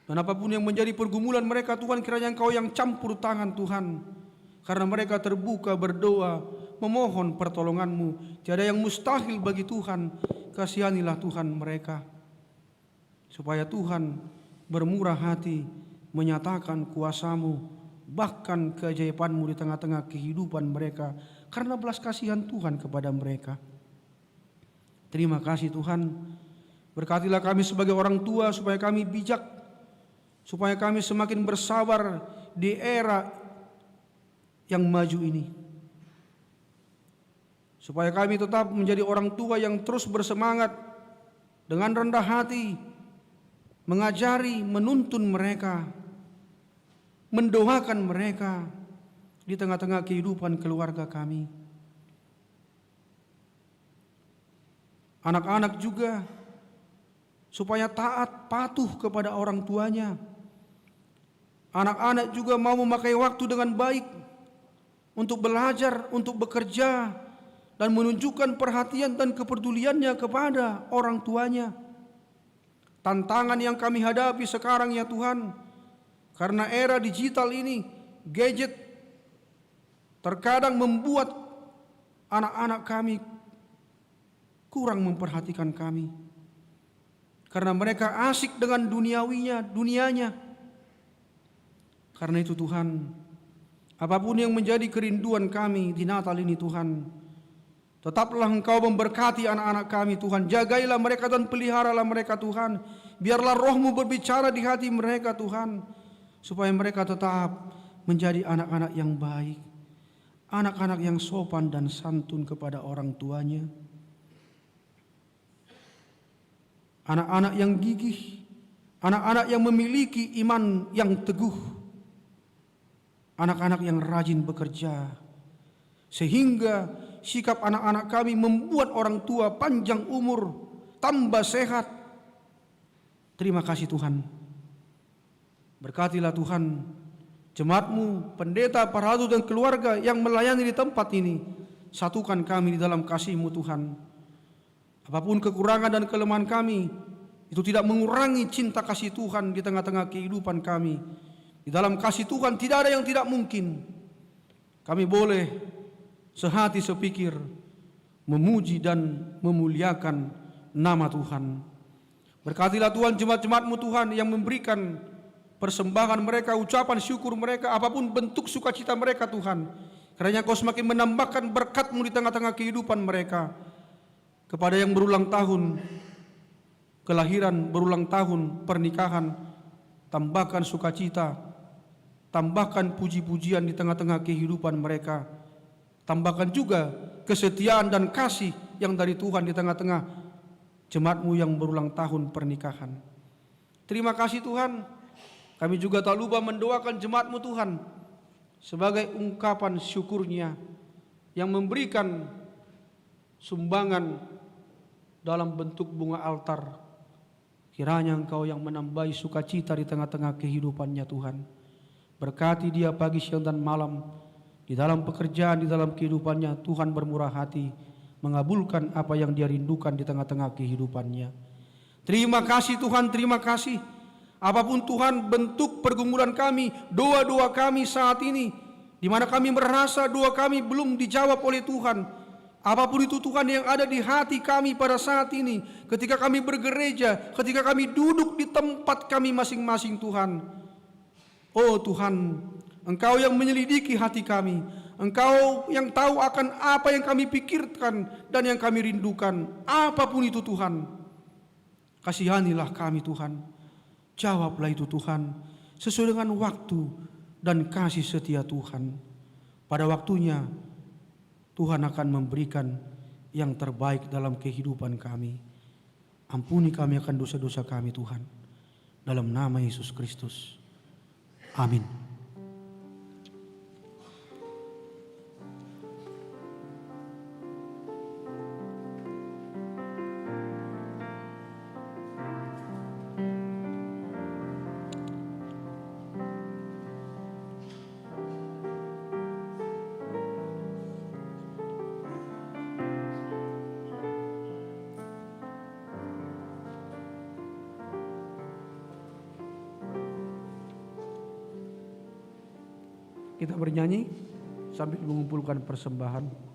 Dan apapun yang menjadi pergumulan mereka, Tuhan, kiranya Engkau yang campur tangan, Tuhan. Karena mereka terbuka berdoa, memohon pertolongan-Mu. Tiada yang mustahil bagi Tuhan. Kasihanilah, Tuhan, mereka. Supaya Tuhan bermurah hati menyatakan kuasa-Mu, bahkan keajaiban-Mu di tengah-tengah kehidupan mereka, karena belas kasihan Tuhan kepada mereka. Terima kasih, Tuhan. Berkatilah kami sebagai orang tua, supaya kami bijak, supaya kami semakin bersabar di era yang maju ini. Supaya kami tetap menjadi orang tua yang terus bersemangat, dengan rendah hati, mengajari, menuntun mereka, mendoakan mereka di tengah-tengah kehidupan keluarga kami. Anak-anak juga supaya taat, patuh kepada orang tuanya. Anak-anak juga mau memakai waktu dengan baik untuk belajar, untuk bekerja, dan menunjukkan perhatian dan kepeduliannya kepada orang tuanya. Tantangan yang kami hadapi sekarang, ya Tuhan, karena era digital ini, gadget terkadang membuat anak-anak kami kurang memperhatikan kami. Karena mereka asik dengan duniawinya, dunianya. Karena itu, Tuhan, apapun yang menjadi kerinduan kami di Natal ini, Tuhan, tetaplah Engkau memberkati anak-anak kami, Tuhan. Jagailah mereka dan peliharalah mereka, Tuhan. Biarlah Roh-Mu berbicara di hati mereka, Tuhan, supaya mereka tetap menjadi anak-anak yang baik, anak-anak yang sopan dan santun kepada orang tuanya. anak-anak yang gigih, anak-anak yang memiliki iman yang teguh, anak-anak yang rajin bekerja, sehingga sikap anak-anak kami membuat orang tua panjang umur, tambah sehat. Terima kasih, Tuhan. Berkatilah, Tuhan, jemaat-Mu, pendeta, parhalado, dan keluarga yang melayani di tempat ini. Satukan kami di dalam kasih-Mu, Tuhan. Apapun kekurangan dan kelemahan kami, itu tidak mengurangi cinta kasih Tuhan di tengah-tengah kehidupan kami. Di dalam kasih Tuhan tidak ada yang tidak mungkin. Kami boleh sehati sepikir memuji dan memuliakan nama Tuhan. Berkatilah, Tuhan, jemaat-jemaat-Mu, Tuhan, yang memberikan persembahan mereka, ucapan syukur mereka, apapun bentuk sukacita mereka, Tuhan. Kiranya Engkau semakin menambahkan berkat-Mu di tengah-tengah kehidupan mereka. Kepada yang berulang tahun kelahiran, berulang tahun pernikahan, tambahkan sukacita, tambahkan puji-pujian di tengah-tengah kehidupan mereka, tambahkan juga kesetiaan dan kasih yang dari Tuhan di tengah-tengah jemaat-Mu yang berulang tahun pernikahan. Terima kasih, Tuhan. Kami juga tak lupa mendoakan jemaat-Mu, Tuhan, sebagai ungkapan syukurnya yang memberikan sumbangan dalam bentuk bunga altar. Kiranya Engkau yang menambahi sukacita di tengah-tengah kehidupannya, Tuhan. Berkati dia pagi, siang, dan malam. Di dalam pekerjaan, di dalam kehidupannya, Tuhan bermurah hati mengabulkan apa yang dia rindukan di tengah-tengah kehidupannya. Terima kasih, Tuhan, terima kasih. Apapun, Tuhan, bentuk pergumulan kami, doa-doa kami saat ini, di mana kami merasa doa kami belum dijawab oleh Tuhan. Apapun itu, Tuhan, yang ada di hati kami pada saat ini, ketika kami bergereja, ketika kami duduk di tempat kami masing-masing, Tuhan. Oh Tuhan, Engkau yang menyelidiki hati kami. Engkau yang tahu akan apa yang kami pikirkan dan yang kami rindukan. Apapun itu, Tuhan, kasihanilah kami, Tuhan. Jawablah itu, Tuhan, sesuai dengan waktu dan kasih setia Tuhan. Pada waktunya, Tuhan akan memberikan yang terbaik dalam kehidupan kami. Ampuni kami akan dosa-dosa kami, Tuhan. Dalam nama Yesus Kristus. Amin. Kita bernyanyi sambil mengumpulkan persembahan.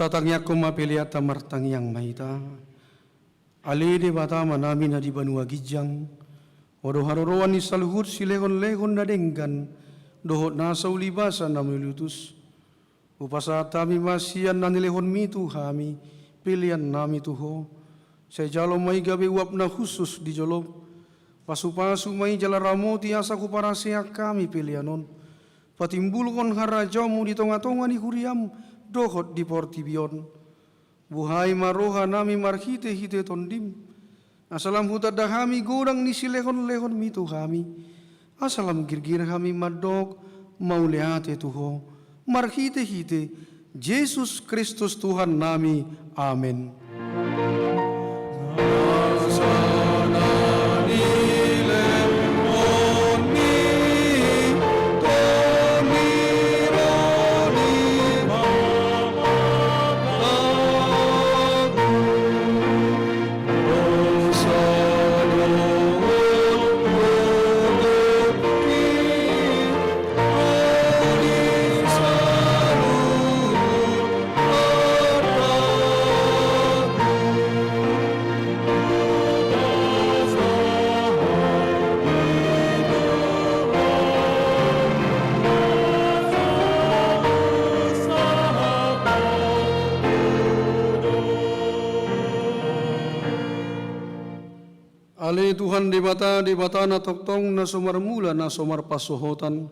Tatangiangkon ma peleanta. Martangiang ma hita. Ale Debata Amanami na di banua ginjang, Ho do haroroan ni saluhut silehonlehon na denggan dohot nasa ulibasa na mauliutus. Hupasahat hami ma sian na nilehonMi tu hami peleannami tu Ho. Sai jalo ma i gabe uap na hushus di jolom. Pasupasu ma i jala ramoti asa huparasehon hami pelean on patimbulhon harajaonMu di tongatonga ni huriaM dohot di portibi on. Buhai ma rohanami marhitehite TondiM, asa lam hutanda hami godang ni silehonlehonMi tu hami, asa lam girgir hami mandok mauliate tu Ho, marhitehite Jesus Kristus Tuhannami. Amen. Ale Tuhan Debata, Debata na tongtong, na so marmula, na so marpansohotan,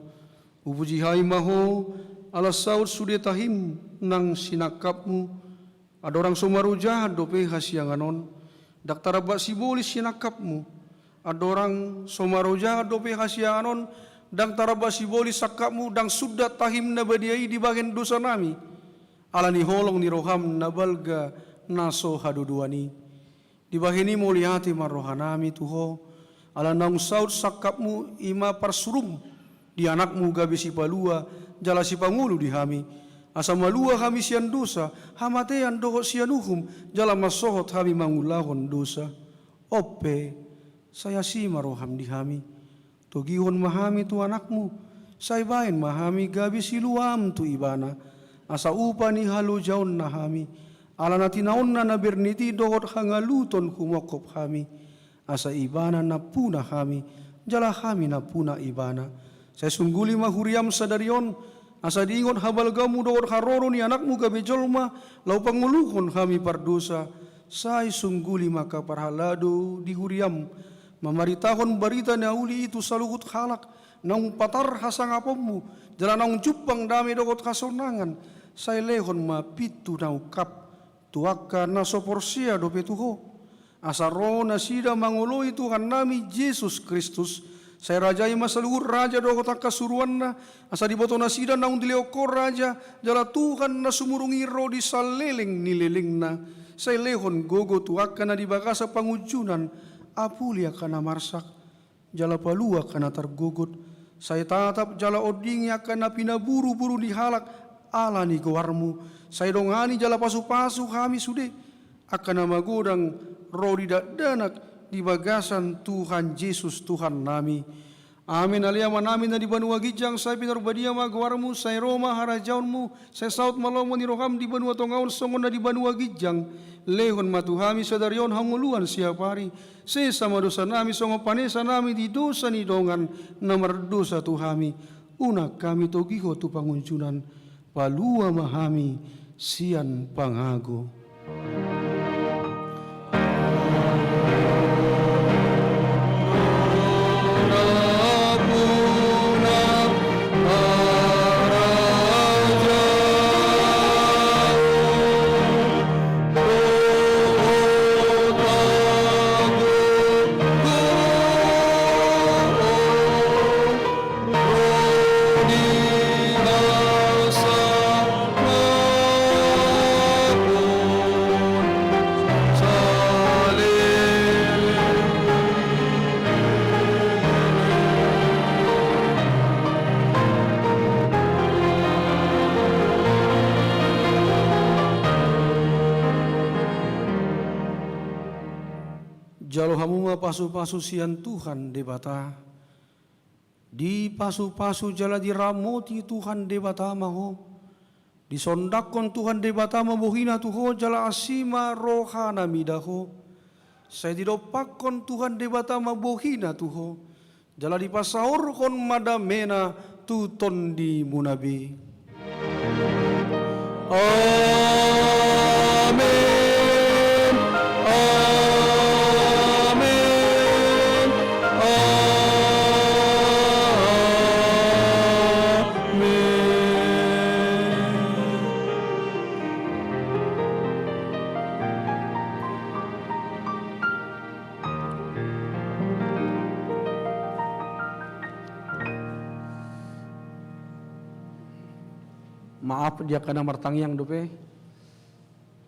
hupuji hami ma Ho, ala saut sude tahim nang sinangkapMu. Andorang so marojahan dope hasiangan on, ndang taramba sibolis sinangkapMu. Andorang so marojahan dope hasiangan on, ndang taramba sibolis sangkapMu, ndang sundat tahim na badia i dibahen dosanami. Ala ni holong ni rohaM na balga na so hadodoan i. Dibahen i mauliate ma rohanami tu Ho, ala naung saut sangkapMu, i ma parsurum di AnakMu gabe sipalua jala sipangolu di hami, asa malua hami sian dosa, hamatean dohot sian uhum, jala mansohot hami mangulahon dosa. On pe, sai asi ma rohaM di hami. Togihon ma hami tu AnakMu, sai bahen ma hami gabe siluaM tu Ibana, asa upa ni halojaonna hami, ala na tinaonna na bernit i dohot hangaluton humongkop hami, asa Ibana nampuna hami, jala hami nampuna Ibana. Sai sungguli ma huriaM sadari on, asa diingot habalgaonMu dohot haroro ni AnakMu gabe jolma, laho pangoluhon hami pardosa, Sai sungguli ma angka parhalado di huriam, mamaritahon barita na uli i tu saluhut halak, naung patar hasangaponmu, jala naung jumpang dame dohot hasonangan, sai lehon ma pintu na ungkap tu angka na so porsea dope tu ho. Asa ro nasida mangoloi Tuhannami Jesus Kristus, sai rajai ma saluhut raja dohot angka suruanna, asa diboto nasida naung dilehon ho raja, jala Tuhan na sumurung i ro di saleleng ni lelengna, sai lehon gogo tu angka na di bagasan pangunjunan, apuli angka na marsak, jala palua angka na targogot, sai tatap jala ondingi angka na pinaburu-buru ni halak ala ni goarmu, sai dongani jala pasu-pasu hami sude, angka na magodang ro di dakdanak di bagasan Tuhan Jesus Tuhannami. Amen. Ale Amanami na di banua ginjang, sai pinarbadia ma goarmu, sai ro ma harajaonmu, sai saut ma lomo ni roham di banua tonga on songon na di banua ginjang. Lehon ma tu hami sadari on hangoluan siapari. Sesa ma dosanami songon panesanami di dosa ni dongan na mardosa tu hami. Unang hami togihon tu pangunjunan, palua ma hami sian pangago. Jalo hamu ma pasu-pasu sian Tuhan Debata. Dipasu-pasu jala diramoti Tuhan Debata ma ho. Disondangkon Tuhan Debata ma bohina tu ho, jala asi ma rohana mida ho. Sai didompakkon Tuhan Debata ma bohina tu ho, jala dipasaorhon ma damena tu tondimuna be. Amen. Amen. Amen. Maaf di angka na martangiang dope.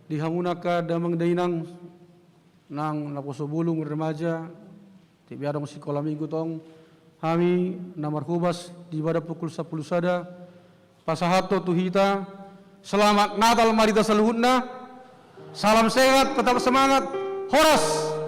Di hamu angka damang dainang, nang naposo bulung remaja, tiap adong sikola minggu tong, hami na marhobas di badan pukul sampulu sada, pasahathon tu hita, selamat Natal ma di hita saluhutna, salam sehat, tetap semangat, horas!